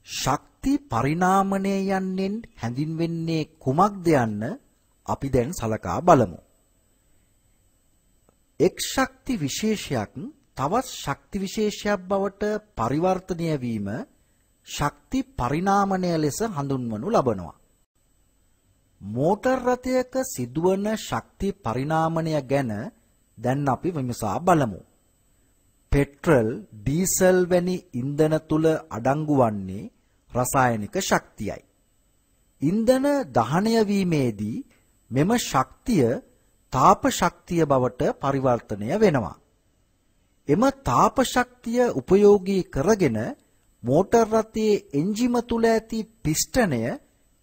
ශක්ති පරිණාමණය යන්නෙන් හැඳින්වෙන්නේ කුමක්ද යන්න අපි දැන් සලකා බලමු. එක් ශක්ති විශේෂයක් තවත් ශක්ති විශේෂයක් බවට පරිවර්තනය වීම ශක්ති පරිණාමණය ලෙස හඳුන්වනු ලබනවා. මෝටර් රථයක සිදුවන ශක්ති පරිණාමණය ගැන දැන් අපි විමසා බලමු. පෙට්‍රල්, ඩීසල් වැනි ඉන්ධන තුල අඩංගු වන්නේ රසායනික ශක්තියයි. ඉන්ධන දහනය වීමේදී මෙම ශක්තිය තාප ශක්තිය බවට පරිවර්තනය වෙනවා. එම තාප ශක්තිය උපයෝගී කරගෙන මෝටර් රථයේ එන්ජිම තුල ඇති පිස්ටනය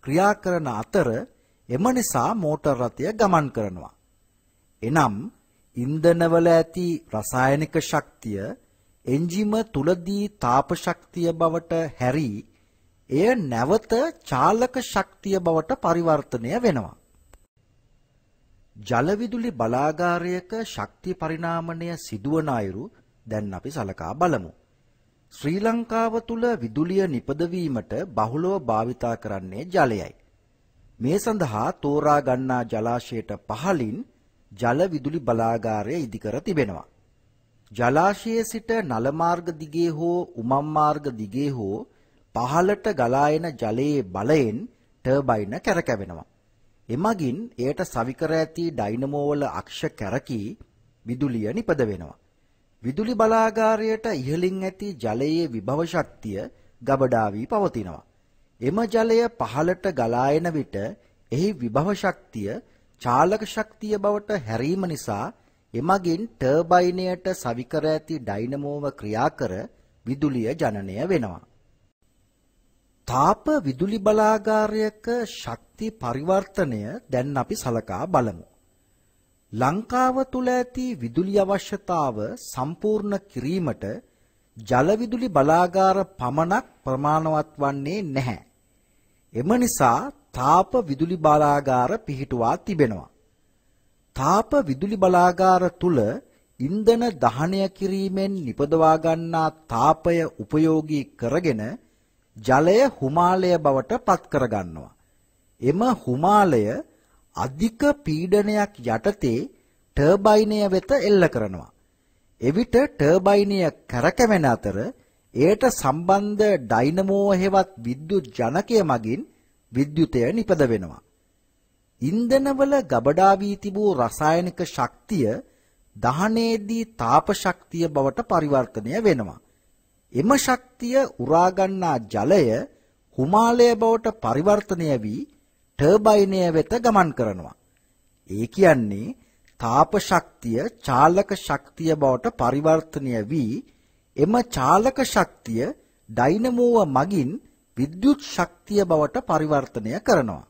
ක්‍රියා කරන අතර එම නිසා මෝටර් රථය ගමන් කරනවා. එනම් ඉන්ධනවල ඇති රසායනික ශක්තිය එන්ජිම තුලදී තාප ශක්තිය බවට හැරී එය නැවත චාලක ශක්තිය බවට පරිවර්තනය වෙනවා. ජල විදුලි බලාගාරයක ශක්ති පරිණාමණය සිදුවන අයුරු දැන් අපි සලකා බලමු. ශ්‍රී ලංකාව තුල විදුලිය නිපදවීමට බහුලව භාවිතා කරන්නේ ජලයයි. මේ සඳහා තෝරා ගන්නා ජලාශයට පහළින් ජල විදුලි බලාගාරය ඉදිකර තිබෙනවා. ජලාශයේ සිට නල මාර්ග දිගේ හෝ උමම් මාර්ග දිගේ හෝ පහළට ගලා එන ජලයේ බලයෙන් ටර්බයින කැරකැවෙනවා. එමගින් එයට සවිකර ඇති ඩයිනමෝ වල අක්ෂ කැරකී විදුලිය නිපද වෙනවා. විදුලි බලාගාරයට ඉහළින් ඇති ජලයේ විභව ශක්තිය ගබඩා වී පවතිනවා. එම ජලය පහළට ගලා එන විට එහි විභව ශක්තිය චාලක ශක්තිය බවට හැරීම නිසා එමගින් ටර්බයිනයට සවිකර ඇති ඩයිනමෝව ක්‍රියා කර විදුලිය ජනනය වෙනවා. තාප විදුලි බලාගාරයක ශක්ති පරිවර්තනය දැන් අපි සලකා බලමු. ලංකාව තුල ඇති විදුලි අවශ්‍යතාව සම්පූර්ණ කිරීමට ජල විදුලි බලාගාර පමණක් ප්‍රමාණවත් වන්නේ නැහැ. එම නිසා තාප විදුලි බලාගාර පිහිටුවා තිබෙනවා. තාප විදුලි බලාගාර තුල ඉන්ධන දහනය කිරීමෙන් නිපදවා ගන්නා තාපය උපයෝගී කරගෙන ජලය හුමාලය බවට පත් කරගන්නවා. එම හුමාලය අධික පීඩනයක් යටතේ ටර්බයිනය වෙත එල්ල කරනවා. එවිට ටර්බයිනය කරකැවෙන අතර එයට සම්බන්ධ ඩයිනමෝ හෙවත් විද්‍යුත් ජනකය මගින් විද්‍යුතය නිපද වෙනවා. ඉන්ධනවල ගබඩා වී තිබූ රසායනික ශක්තිය දහනයේදී තාප ශක්තිය බවට පරිවර්තනය වෙනවා. එම ශක්තිය උරා ගන්නා ජලය හුමාලය බවට පරිවර්තනය වී ටර්බයිනය වෙත ගමන් කරනවා. ඒ කියන්නේ තාප ශක්තිය චාලක ශක්තිය බවට පරිවර්තනය වී එම චාලක ශක්තිය ඩයිනමෝව මගින් විද්‍යුත් ශක්තිය බවට පරිවර්තනය කරනවා.